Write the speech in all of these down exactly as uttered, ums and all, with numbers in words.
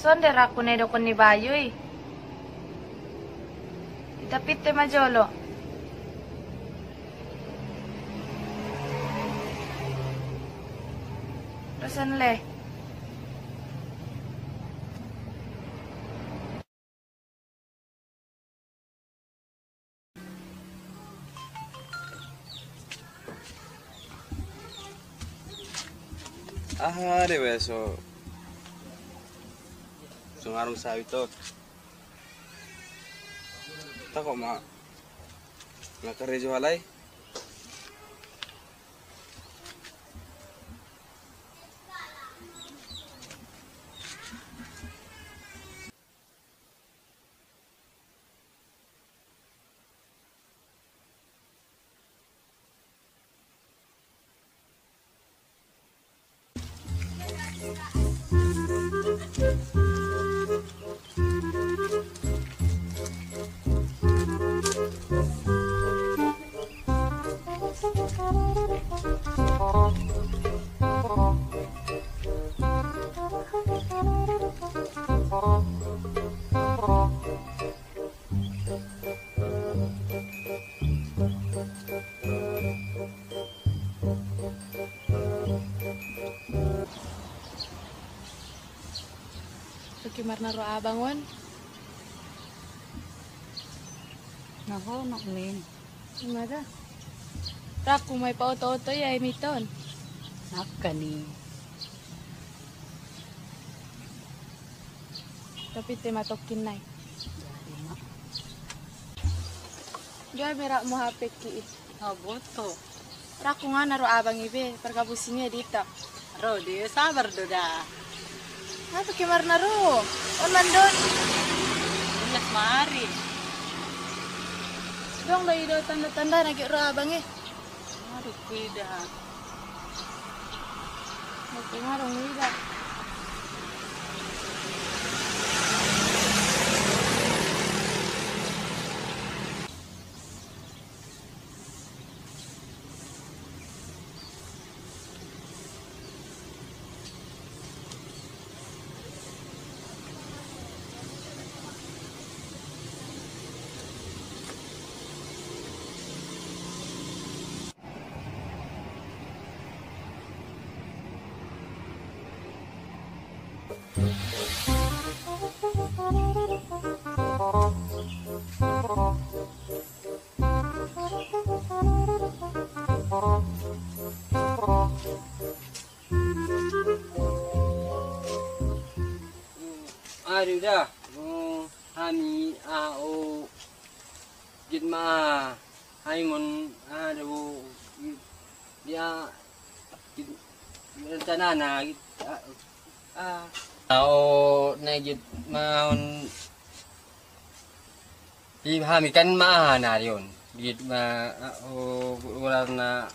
Sonde raku ne dokon ni bayu i. Ita pite majolo. Rosen le. Aha, de beso. Sungarung sawi tok. Tako ma. Nga karejo halai. Toke marna ro abang wan. Naho, nak men. Mada. Raku mai pa oto-oto ya emiton. Nakani. Tapi tema tokin nai. Jadi, Mak. Dia berak mo H P ki. Aboto. Raku ngana ro abang i be, pergabusinge dita. Ro, de sabar do da. Apa kemar na ro? On mandon. Unas mari. Dong do ido tanda-tanda nagi ro abang i. Aduh, kuida. Oke, ngarung kuida. Ari da, o, hami, a, o, git ma, hami mon, a, da, o, git, ya, git, rencana na, git, a, a. A, o, na git ma, on, Di hami kan ma aha na rion. Di ma, o, ular na,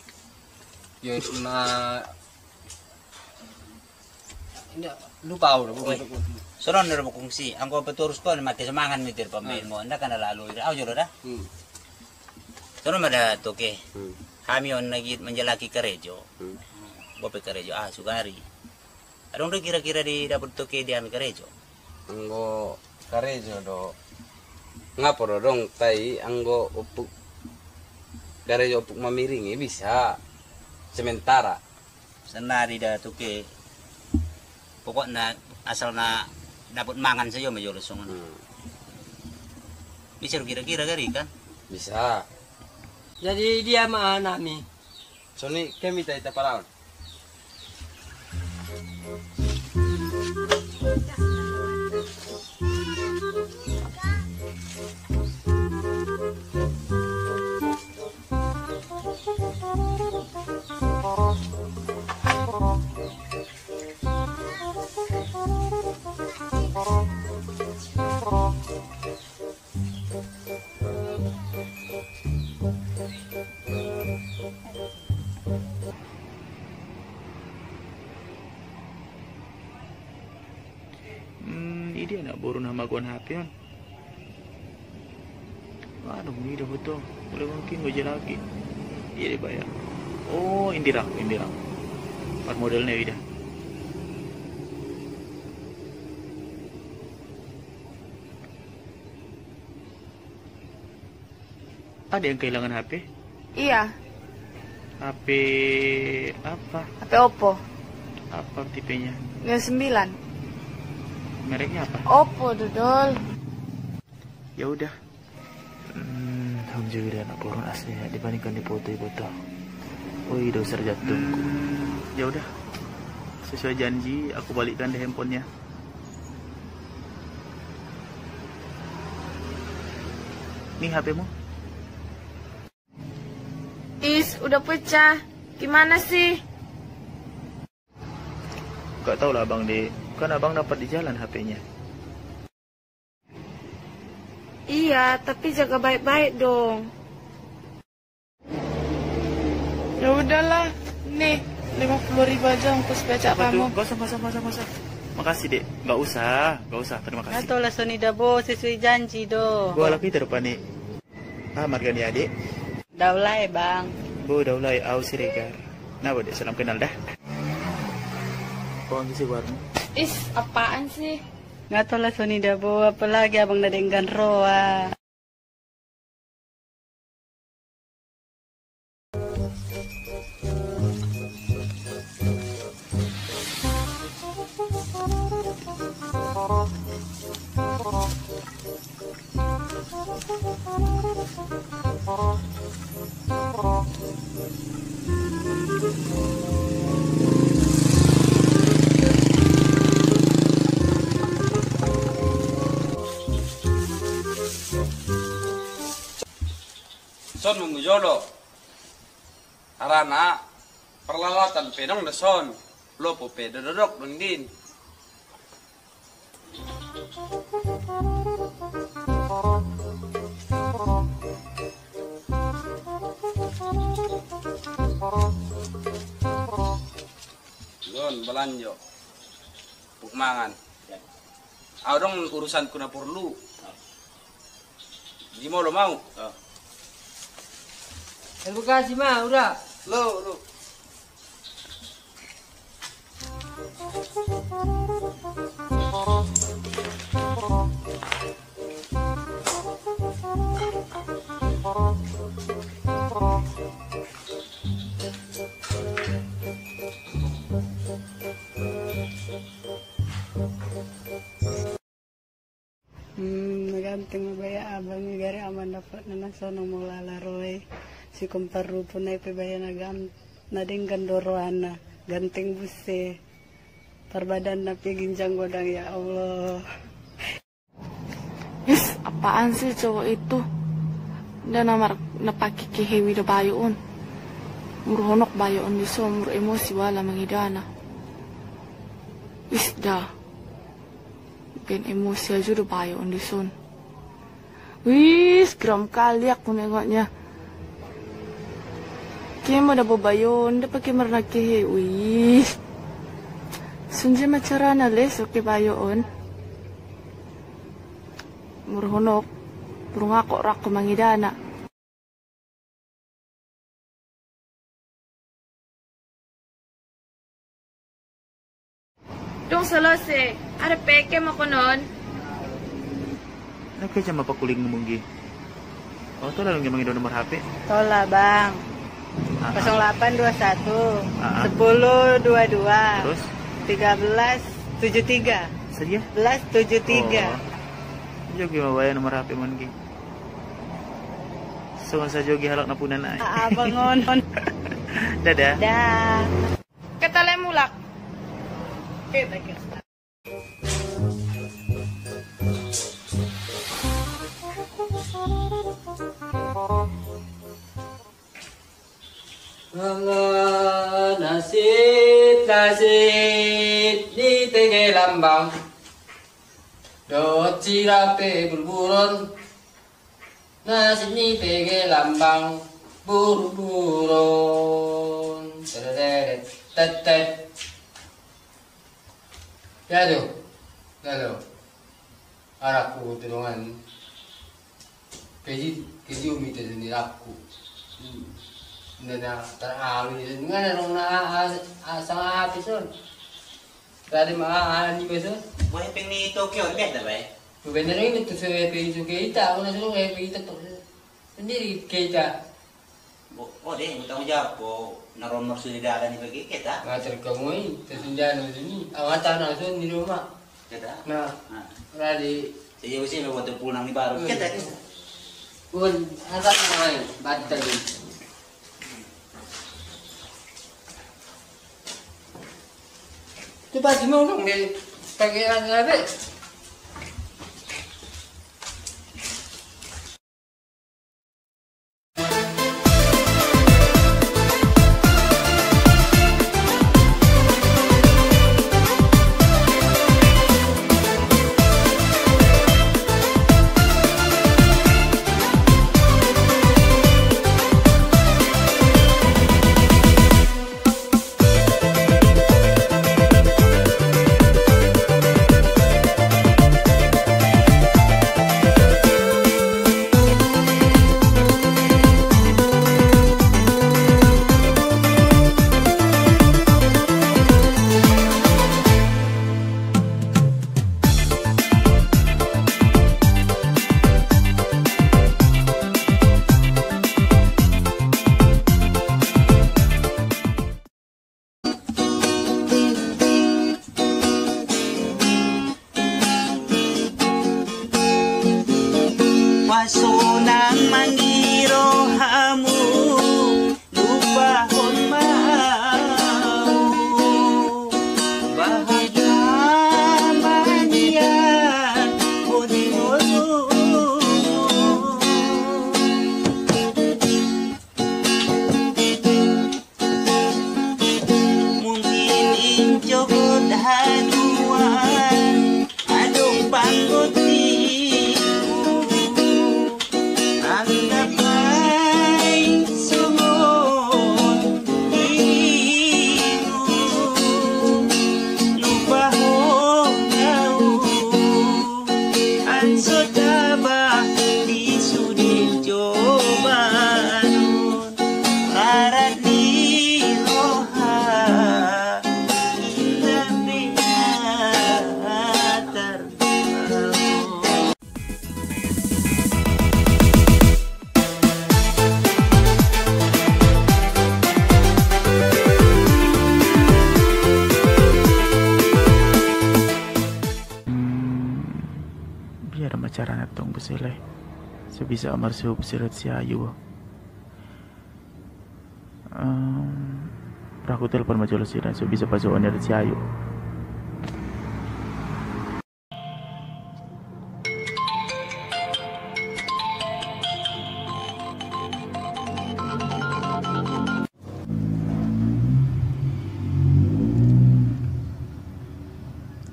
yo, ma, ina, lupa udah, bukan. Oi. Sono nero bukung si, anggo peturus ko, makin semangat mitir pemain mo, nda kana lalu, au jolo da. Hmm. Sono mada toke. Hmm. Hami on lagi menjelaki karejo. Hmm. Bope karejo, ah, sugari. Adong do kira-kira di dapot toke di ami karejo? Anggo karejo do. Ngapo do dong, tai anggo opuk, karejo opuk mamiringi bisa. Sementara. Senari da toke. Pokokna asal na dapot mangan sajo ma jolo songon. Hmm. Bisa do kira-kira gari kan? Bisa. Jadi dia ma nami. Soni kami tai tapalaon. Hmm, i dia na boru na magoan H P on. Wa, Anu, ini dah betul. Boleh mungkin gua jalan lagi. Iya, dibayar. Oh, Indira, Indira. Part modelnya udah. Ada yang kehilangan H P? Iya. H P apa? H P Oppo. Apa tipenya? Sembilan. Mereknya apa? Oppo, dodol. Ya udah. Hmm, hom juga dah anak porun aslinya dibandingkan di foto itu. Woi, dosa jatuh. Hmm, ya udah. Sesuai janji, aku balikkan deh handphonenya. Nih H P-mu. Is, udah pecah. Gimana sih? Gak tau lah, Bang, Dek. Kan Abang dapat di jalan H P-nya. Iya, tapi jaga baik-baik dong. Ya udahlah, nih, lima puluh ribu aja ongkos becak kamu. Gak usah, gak usah, gak usah, gak usah. Makasih, Dek. Gak usah, gak usah. Terima kasih. Gak tau lah, Sony dah, Bo, sesuai janji, do. Bo, lagi terpani. Ah, margani, Adik? Daulai, Bang. Bo, Daulai, au Siregar. Nah, Bo, Dek, salam kenal dah. Bang, isi warung. Is, apaan sih? Gak tau lah, Sony dah, Bo. Apalagi Abang dah denggan roa. Son, manggu jolo. Arana, perlalatan pe dong da son. Lopo pe dododok dong din. Don, balanjo. Puk mangan. Au dong urusanku na porlu. Di molo mau. Edukasi ma, ura. Lo, lo. Hmm, naganteng ma baya abang, gare aman dapat nana sonong mau lala roe. Si kompar rupu nai pe baya nagam-, nadenggan doro ana. Ganteng buse. Parbadan na pe ginjang godang, ya Allah. Is, apaan sih cowok itu? Nda namar napaki kehe wi da bayoon. Muru honok bayoon di son, muru emosi wala mangidana. Is, da. Gen emosi aju da bayoon di son. Wis, geram kali aku nengoknya. Kemo da babayoon, da pake marna kehe, wis. Sunje macarana le, soke bayoon. Muru honok, muru ngako rako mangidana. Dong selesai, ada peke makonon. Ada keja ma pakuling munggi. Oh, tola dong mangido nomor H P. Tola, Bang. Ah, ah. Kosong delapan dua satu, ah, ah, sepuluh dua dua, terus? Tiga belas tujuh tiga. Saja? Sebelas tujuh tiga. Oh. Jogi ma baya nomor H P munggi. Songon sa jogi halak napunan ai. Ah, ah, bangun. Dadah. Dah. Kata le mulak. Oke, baik. Ala nasit, nasit ni tege lambang. Dot sira pe burburon. Nasit ni tege lambang burburon. Tereret, tetet. Ya do, ya do. Araku tulungan. Peji, Kecil mi te seni laku. Hmm. Nena tara awi seni. Ngana rong na a, a, a, sama api son. Tadi ma a, a, ni beso. Bo hepeng ni Tokyo, biasa, bai? Bener ini tuh, saya hepeng itu kita, aku langsung hepeng kita tuh. Sendiri kita. Bo, oh, deh, mau tanggung jawab, bo, naruh maksud di dalam ini bagi kita. Nggak terkemui, tersenjana sini. Awatan langsung di rumah. Keta? Na, na. Radi. Seja besi, waktu pulang ni baru. Hmm. Keta, keta. Pun, angkat main, batal. Itu pasti mau dong, deh. Pakai angin, deh. Paso nang manggiro hamu, lupahon mau. Bahagia mangian, o di ngolu. Mungkin incogot haduan, adong panggotiku. Anggap ai songon inu, lupahon au. Anso tabah di sudin cobanon. Larat ni roha, inda penatar. Hmm, biar macarana tong besele. Sebisa amar sup sirat si ayu. Em, raku telpon ma jolo sira, so bisa paso oner si ayu.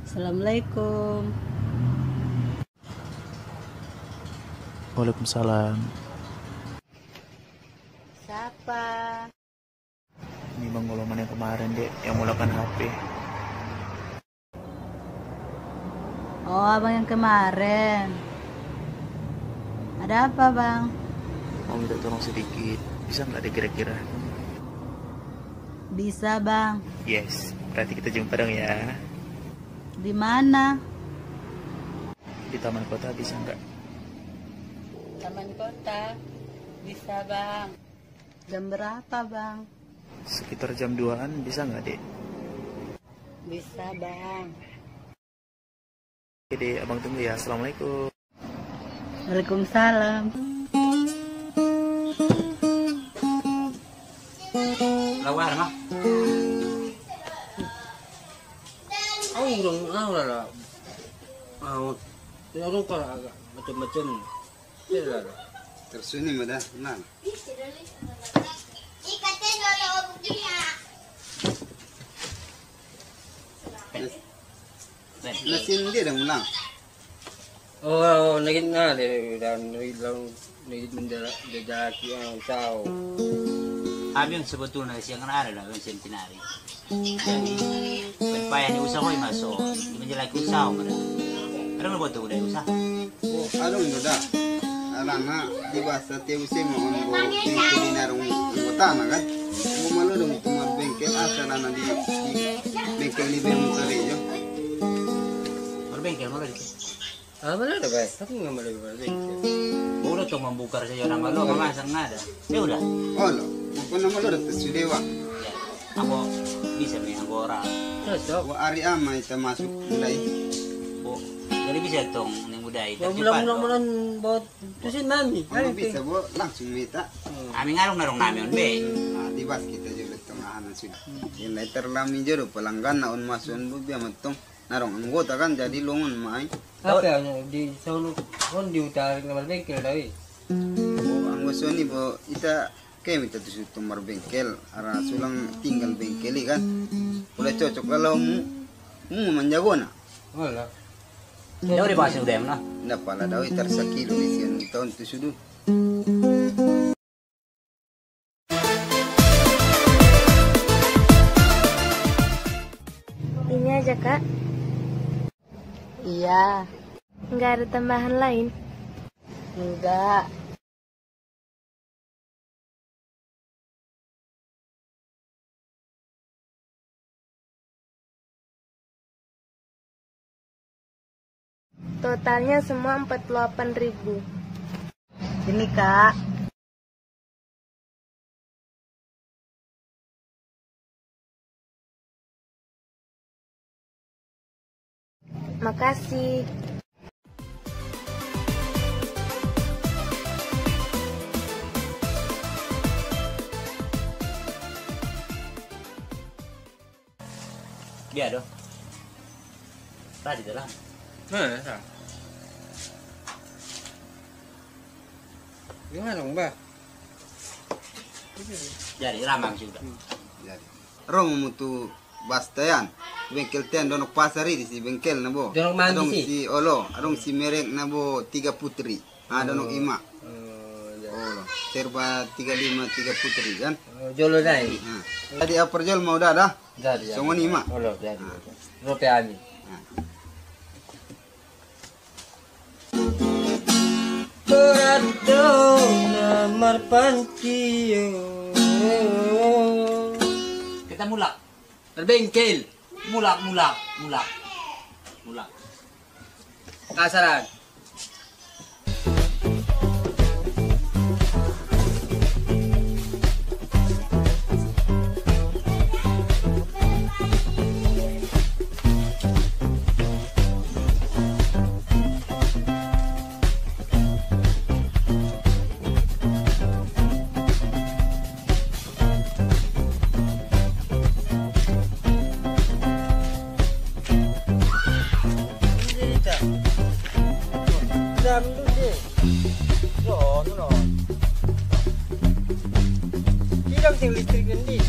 Assalamualaikum. Waalaikumsalam. Siapa? Ini Bang Goloman yang kemarin, Dek, yang mulakan H P. Oh, abang yang kemarin. Ada apa, Bang? Mau minta tolong sedikit. Bisa nggak, Dek, kira-kira? Bisa, Bang. Yes, berarti kita jenguk bareng ya. Di mana? Di taman kota bisa nggak? Taman kota? Bisa, Bang. Jam berapa, Bang? Sekitar jam duaan, bisa nggak, Dek? Bisa, Bang. Oke, Dek, Abang tunggu ya. Assalamualaikum. Waalaikumsalam. Lawar, mah. Au, urang, au, lala. Au. Ya, urang kok agak macam-macam. Ya, lala. Tersuning, mada. Nah. Nah, sini dia dah ulang. Oh, oh, nagit na, de, dan, nagit lang, nagit mendela, de, daki, ah, usau. Amin sebetulnya siang kan ada lah, kan sentinari. Jadi, payah ni usau, oi, maso, di menjelaki usau, mana. Ada nggak buat tuh, udah usah. Oh, ada udah. Alana di basta te use mo ongo bengkel di naran anggota na kan. Mo malo dong tomar bengkel asal alana di, di bengkel ni bemo karejo. Mar bengkel, mar bengkel. Ah, malo da, bay. Aku nggak malo, malo bengkel. Bolo tong mambukar saja orang malo, mama sang nada. Ya udah. Olo, pokoknya malo da sudah wa. Ya, aku bisa main anggora. Cocok. Wa ari ama ita masuk mulai. Bo, jadi bisa tong ni mudai. Wa, tercepat mula-mula dong. Mula-mula buat Tusin nami. Kalau bisa, bo, langsung mita. Hmm. Ami ngarung-ngarung nami on be. Ah, di bas kita jolo tong ahanan sudah. Hmm. Yang lain terlami jolo pelanggan na on masuk on, bo, biar matong narong anggota kan, jadi longon mai. Apa ya, di sono, on di utara kamar bengkel, tawi? Bo, anggo soni, bo, ita, kami ita tusu tomar bengkel, ara sulang tinggal bengkel i kan. Udah cocok kalau mu, mu manjagona. Wala. Daw di pasang dem na. Nda pala daw itar sakilo di sian ita on tusu du. Ini aja, Kak. Iya. Nggak ada tambahan lain? Enggak. Totalnya semua empat puluh delapan ribu. Ini, Kak. Makasih. Biar do. Tadi dalam. Nah, ya. Gimana dong, Bah? Jadi, ramang sudah. Hmm. Jadi. Rong mutu basta yan. Bengkel ten donok pasar i di si bengkel na bo. Donok mandi si. Adong si olo, adong si merek na bo Tiga Putri. Ah, donok ima. Oh, ya. Olo. Serba tiga lima Tiga Putri kan. Oh, jolo dai. Ah. Jadi apa jol mau dada? Jadi, ya. Songon ima. Olo, jadi. Ah. Rope ami. Ah. Berat dong na marpantio. Kita mulak. Berbengkel. Mulak, mulak, mulak. Mulak. Kasaran. Dam dulu deh. Dono, dono. Tidak sing listrik ini.